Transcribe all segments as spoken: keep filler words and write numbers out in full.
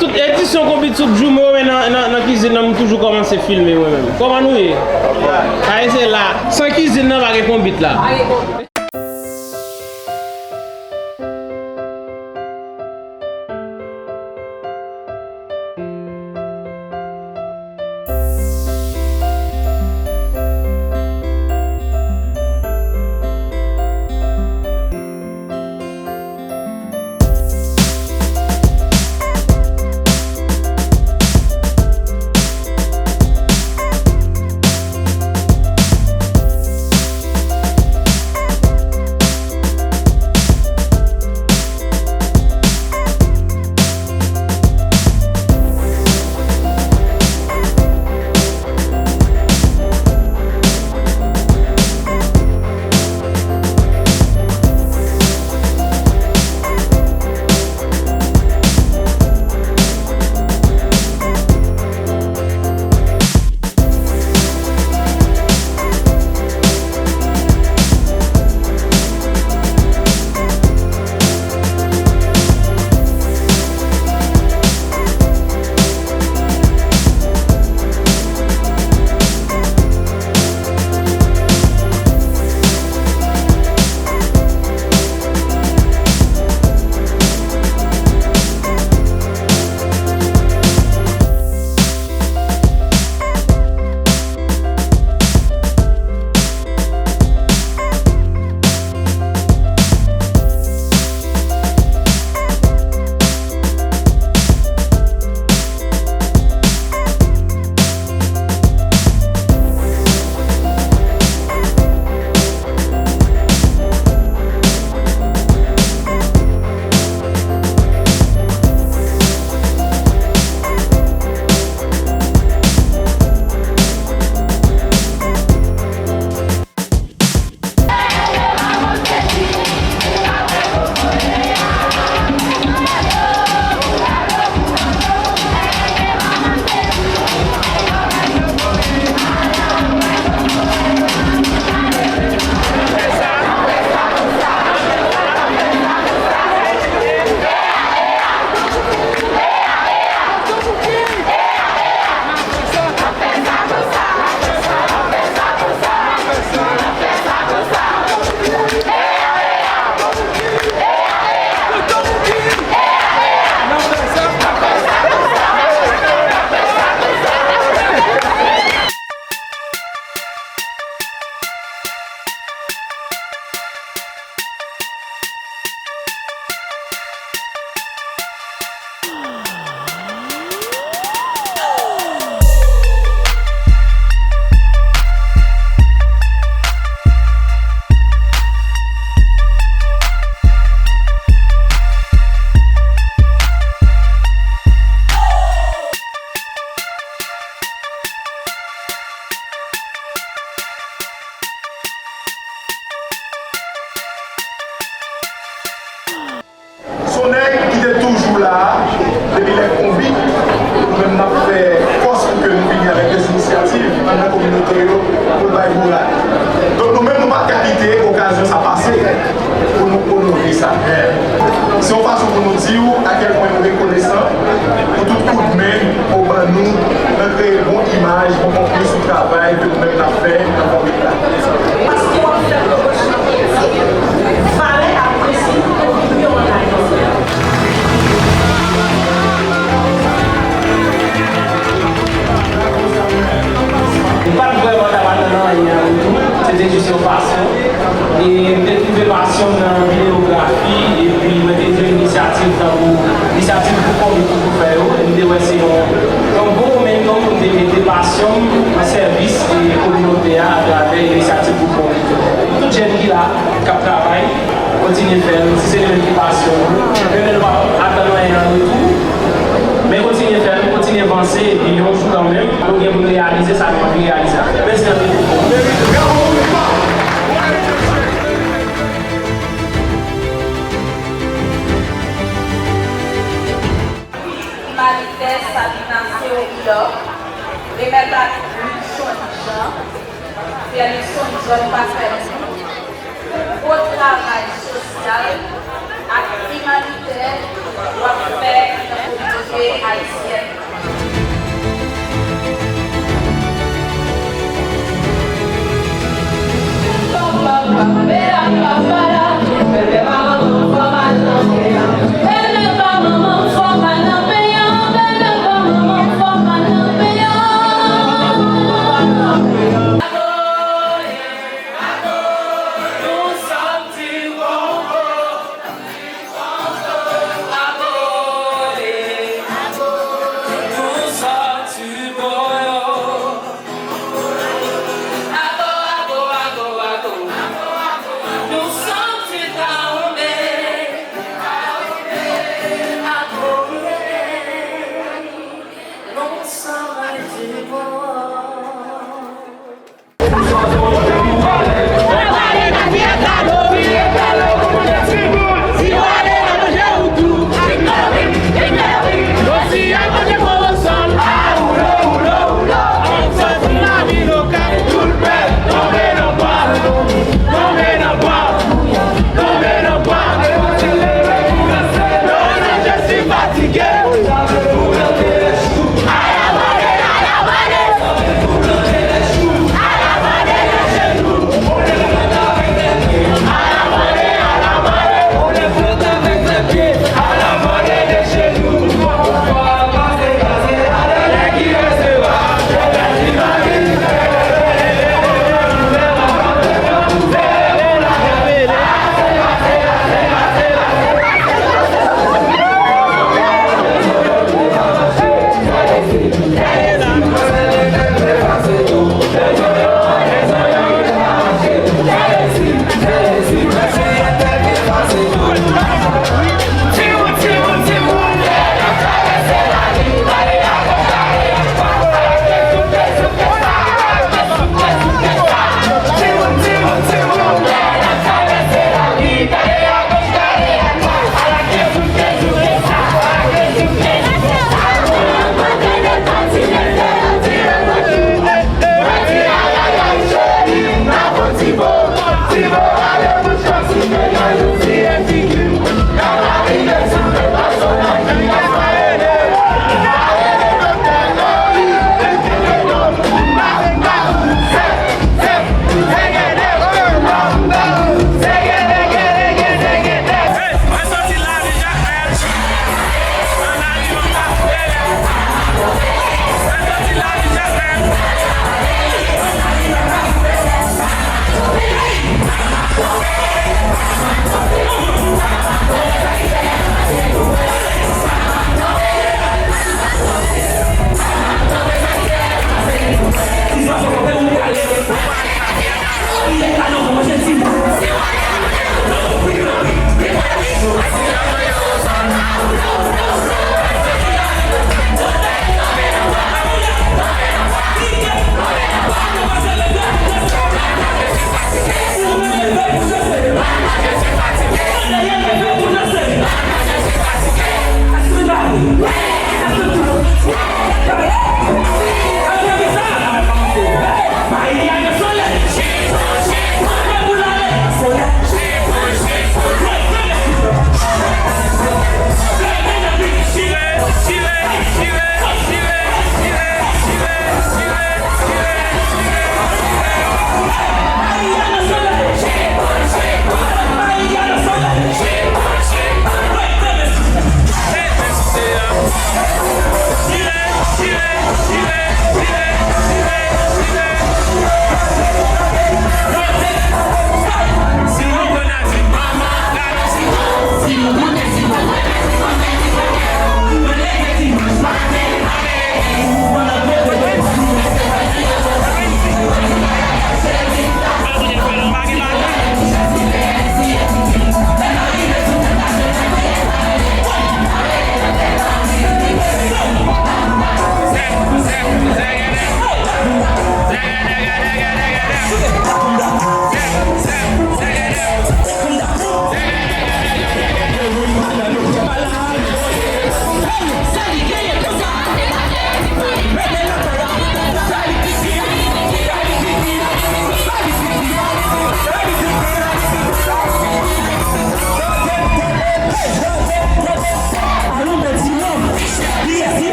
Tout edisyon konbit sou Joumou, men nan, nan, nan kizin nan, m toujou kòmanse filme mwen menm. Kòman nou ye? Sa ye se la. San kizin nan, pa gen konbit la. Sonèy ki te toujou la a, depi lè konbit, nou menm n ap fè fòs pou ke nou vini avèk de inisyativ anndan kominote yo pou l bay bourad. Donk nou menm nou pa t ka kite okazyon sa pase pou nou onore sa. Se yon fason pou nou di w akèlpwen nou rekonesan pou tout kout men ou ban nou nan kreye bon imaj, bon kontni sou travay ke nou menm n ap fè nan konbit la. Paske w ap fè pwomosyon etik, valè ak prensip opinyon an Ayiti. M pa t vrèman t ap atann anyen an retou, se te jis yon pasyon. E m te twouve pasyon m nan videyografi, epi mwen te jwenn inisyativ tankou inisyativ pou konbit pou fè yo, e m te wè se yon, yon bon momentum pou m te mete pasyon m an sèvis e kominote a atravè inisyativ pou konbit. Tout jèn ki la, k ap travay, kontinye fè l, si se li menm ki pasyon nou, men nou pa atann anyen an retou. Men kontinye fè l, kontinye vanse, epi yon jou kanmenm, nou gen pou n reyalize sa nou anvi reyalize a. Mèsi anpil. Imanitè Sabina Seobilò, remèt ak Wilson Jean, Frè Luckson John Pascalini, pou gwo travay sosyal ak imanitè w ap fè nan kominote. Haïtienne.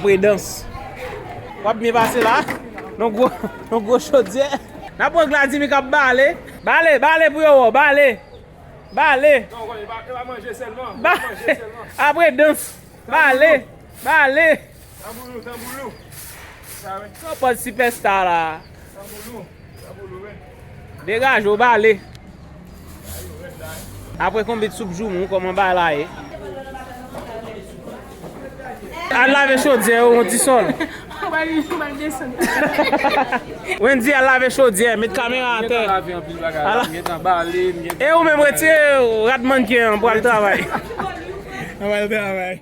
Predans. W ap byen pase la. Yon gwo, yon gwo chodyè. N ap pran Gladimi k ap bale. Bale, bale pou yo wè w, bale. Bale. Non, e pa, e pa manje sèlman. Ba-, manje sèlman. Apre dans. Bale. Bale. Tanboulou, tanboulou. Sa, wi. Yon pòz sipèsta la. Tanboulou, tanboulou, wi. Degaje w, bale. Apre konbit soup joumou, kòman bagay la ye? Al lave chodyè yo, yon ti sòl. Mwen, mwen desann. Wendy, al lave chodyè, met kamera atè. Mwen gentan lave anpil bagay. Al la. Mwen gentan bale, mwen gentan... E ou menm, retire rad mannken an pou al travay. An al travay.